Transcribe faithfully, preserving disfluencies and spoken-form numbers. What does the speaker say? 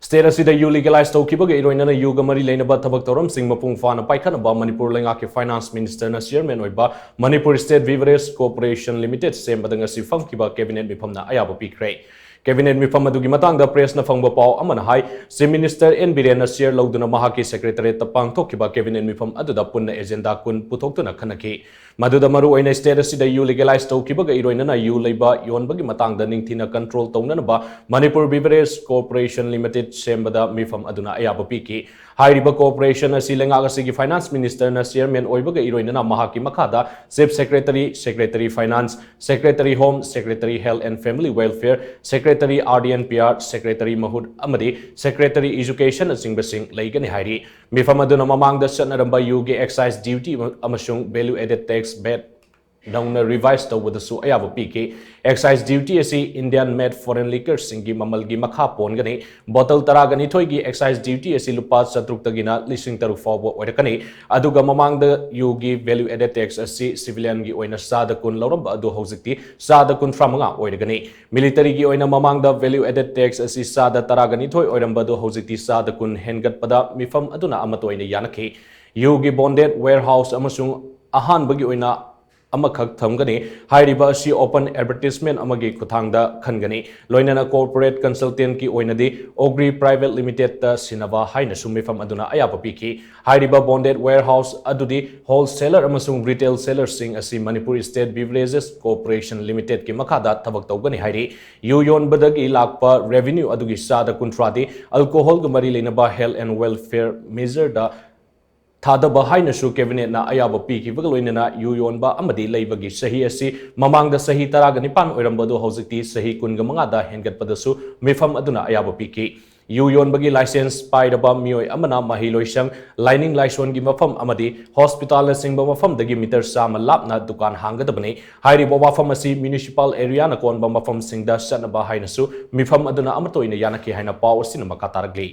State ꯑꯁꯤꯗ U legalize ꯇꯧꯈꯤꯕꯒ ꯏꯔꯣꯏꯅꯅ ꯌꯨꯒ ꯃꯔꯤ ꯂꯩꯅꯕ ꯊꯕꯛ ꯊꯧꯔꯝꯁꯤꯡ ꯃꯄꯨꯡ ꯐꯥꯅ ꯄꯥꯏꯈꯠꯅꯕ ꯃꯅꯤꯄꯨꯔ ꯂꯩꯉꯥꯛꯀꯤ finance ministerꯅ chairman ꯑꯣꯏꯕ Manipur State Beverage Corporation Limited ꯁꯦꯝꯕꯗ ꯉꯁꯤ ꯐꯝꯈꯤꯕ cabinet ꯃꯤꯐꯝꯅ ꯑꯌꯥꯕ ꯄꯤꯈ꯭ꯔꯦ꯫ Cabinet ꯃꯤꯐꯝ ꯑꯗꯨꯒꯤ ꯃꯇꯥꯡꯗ pressꯅ ꯐꯪꯕ ꯄꯥꯎ ꯑꯃꯅ ꯍꯥꯏ, Chief Minister N ꯕꯤꯔꯦꯟꯅ chair ꯂꯧꯗꯨꯅ ꯃꯍꯥꯛꯀꯤ secretariatꯇ ꯄꯥꯡꯊꯣꯛꯈꯤꯕ cabinet ꯃꯤꯐꯝ ꯑꯗꯨꯗ ꯄꯨꯟꯅ agenda ꯀꯨꯟ ꯄꯨꯊꯣꯛꯇꯨꯅ ꯈꯟꯅꯈꯤ꯫ ꯃꯗꯨꯗ ꯃꯔꯨ ꯑꯣꯏꯅ state ꯑꯁꯤꯗ ꯌꯨ legalize ꯇꯧꯈꯤꯕꯒ ꯏꯔꯣꯏꯅꯅ ꯌꯨ ꯂꯩꯕ ꯌꯣꯟꯕꯒꯤ ꯃꯇꯥꯡꯗ ꯅꯤꯡꯊꯤꯅ control ꯇꯧꯅꯅꯕ Manipur Beverage Corporation Limited ꯁꯦꯝꯕꯗ ꯃꯤꯐꯝ ꯑꯗꯨꯅ ꯑꯌꯥꯕ ꯄꯤꯈꯤ꯫ ꯍꯥꯏꯔꯤꯕ corporation ꯑꯁꯤ ꯂꯩꯉꯥꯛ ꯑꯁꯤꯒꯤ finance ministerꯅ chairman ꯑꯣꯏꯕꯒ ꯏꯔꯣꯏꯅꯅ ꯃꯍꯥꯛꯀꯤ ꯃꯈꯥꯗ Chief Secretary, Secretary Finance, Secretary Home, Secretary Health and Family Welfare, Secretary R D and P R, Secretary ꯃꯍꯨꯠ ꯑꯃꯗꯤ Secretary Education ꯑꯆꯤꯡꯕꯁꯤꯡ ꯂꯩꯒꯅꯤ ꯍꯥꯏꯔꯤ꯫ ꯃꯤꯐꯝ ꯑꯗꯨꯅ ꯃꯃꯥꯡꯗ ꯆꯠꯅꯔꯝꯕ ꯌꯨꯒꯤ excise duty ꯑꯃꯁꯨꯡ value added tax VAT ꯅꯧꯅ revise ꯇꯧꯕꯗꯁꯨ ꯑꯌꯥꯕ ꯄꯤꯈꯤ꯫ Excise duty ꯑꯁꯤ Indian made foreign liquorꯁꯤꯡꯒꯤ ꯃꯃꯜꯒꯤ ꯃꯈꯥ ꯄꯣꯟꯒꯅꯤ꯫ Bottle ꯇꯔꯥꯒ ꯅꯤꯊꯣꯏꯒꯤ excise duty ꯑꯁꯤ ꯂꯨꯄꯥ ꯆꯥꯇ꯭ꯔꯨꯛꯇꯒꯤꯅ ꯂꯤꯁꯤꯡ ꯇꯔꯨꯛ ꯐꯥꯎꯕ ꯑꯣꯏꯔꯛꯀꯅꯤ꯫ ꯑꯗꯨꯒ ꯃꯃꯥꯡꯗ ꯌꯨꯒꯤ value added tax ꯑꯁꯤ civilianꯒꯤ ꯑꯣꯏꯅ ꯆꯥꯗ ꯀꯨꯟ ꯂꯧꯔꯝꯕ ꯑꯗꯨ ꯍꯧꯖꯤꯛꯇꯤ ꯆꯥꯗ ꯀꯨꯟꯊ꯭ꯔꯥ ꯃꯉꯥ ꯑꯣꯏꯔꯒꯅꯤ꯫ Militaryꯒꯤ ꯑꯣꯏꯅ ꯃꯃꯥꯡꯗ value added tax ꯑꯁꯤ ꯆꯥꯗ ꯇꯔꯥꯒ ꯅꯤꯊꯣꯏ ꯑꯣꯏꯔꯝꯕ ꯑꯗꯨ ꯍꯧꯖꯤꯛꯇꯤ ꯆꯥꯗ ꯀꯨꯟ ꯍꯦꯟꯒꯠꯄꯗ ꯃꯤꯐꯝ ꯑꯗꯨꯅ ꯑꯃꯠꯇ ꯑꯣꯏꯅ ꯌꯥꯅꯈꯤ꯫ ꯌꯨꯒꯤ bonded warehouse ꯑꯃꯁꯨꯡ ꯑꯍꯥꯟꯕꯒꯤ ꯑꯣꯏꯅ ꯑꯃꯈꯛ ꯊꯝꯒꯅꯤ꯫ ꯍꯥꯏꯔꯤꯕ ꯑꯁꯤ open advertisement ꯑꯃꯒꯤ ꯈꯨꯠꯊꯥꯡꯗ ꯈꯟꯒꯅꯤ꯫ ꯂꯣꯏꯅꯅ corporate consultantꯀꯤ ꯑꯣꯏꯅꯗꯤ Ogri Private Limitedꯇ ꯁꯤꯟꯅꯕ ꯍꯥꯏꯅꯁꯨ ꯃꯤꯐꯝ ꯑꯗꯨꯅ ꯑꯌꯥꯕ ꯄꯤꯈꯤ꯫ ꯍꯥꯏꯔꯤꯕ bonded warehouse ꯑꯗꯨꯗꯤ wholesaler ꯑꯃꯁꯨꯡ retail sellerꯁꯤꯡ ꯑꯁꯤ Manipur State Beverages Corporation Limitedꯀꯤ ꯃꯈꯥꯗ ꯊꯕꯛ ꯇꯧꯒꯅꯤ ꯍꯥꯏꯔꯤ꯫ ꯌꯨ ꯌꯣꯟꯕꯗꯒꯤ ꯂꯥꯛꯄ revenue ꯑꯗꯨꯒꯤ ꯆꯥꯗ ꯀꯨꯟꯊ꯭ꯔꯥꯗꯤ alcoholꯒ ꯃꯔꯤ ꯂꯩꯅꯕ health and welfare measureꯗ ꯊꯥꯗꯕ ꯍꯥꯏꯅꯁꯨ cabinetꯅ ꯑꯌꯥꯕ ꯄꯤꯈꯤꯕꯒ ꯂꯣꯏꯅꯅ ꯌꯨ ꯌꯣꯟꯕ ꯑꯃꯗꯤ ꯂꯩꯕꯒꯤ ꯆꯍꯤ ꯑꯁꯤ ꯃꯃꯥꯡꯗ ꯆꯍꯤ ꯇꯔꯥꯒ ꯅꯤꯄꯥꯟ ꯑꯣꯏꯔꯝꯕꯗꯨ ꯍꯧꯖꯤꯛꯇꯤ ꯆꯍꯤ ꯀꯨꯟꯒ ꯃꯉꯥꯗ ꯍꯦꯟꯒꯠꯄꯗꯁꯨ ꯃꯤꯐꯝ ꯑꯗꯨꯅ ꯑꯌꯥꯕ ꯄꯤꯈꯤ꯫ ꯌꯨ ꯌꯣꯟꯕꯒꯤ license ꯄꯥꯏꯔꯕ ꯃꯤꯑꯣꯏ ꯑꯃꯅ ꯃꯍꯩꯂꯣꯏꯁꯪ, ꯂꯥꯏꯅꯤꯡ ꯂꯥꯏꯁꯣꯟꯒꯤ ꯃꯐꯝ ꯑꯃꯗꯤ hospitalꯅꯆꯤꯡꯕ ꯃꯐꯝꯗꯒꯤ meter ꯆꯥꯝꯃ ꯂꯥꯞꯅ ꯗꯨꯀꯥꯟ ꯍꯥꯡꯒꯗꯕꯅꯤ꯫ ꯍꯥꯏꯔꯤꯕ ꯋꯥꯐꯝ ꯑꯁꯤ municipal areaꯅ ꯀꯣꯟꯕ ꯃꯐꯝꯁꯤꯡꯗ ꯆꯠꯅꯕ ꯍꯥꯏꯅꯁꯨ ꯃꯤꯐꯝ ꯑꯗꯨꯅ ꯑꯃꯠꯇ ꯑꯣꯏꯅ ꯌꯥꯅꯈꯤ ꯍꯥꯏꯅ ꯄꯥꯎ ꯑꯁꯤꯅ ꯃꯈꯥ ꯇꯥꯔꯛꯂꯤ꯫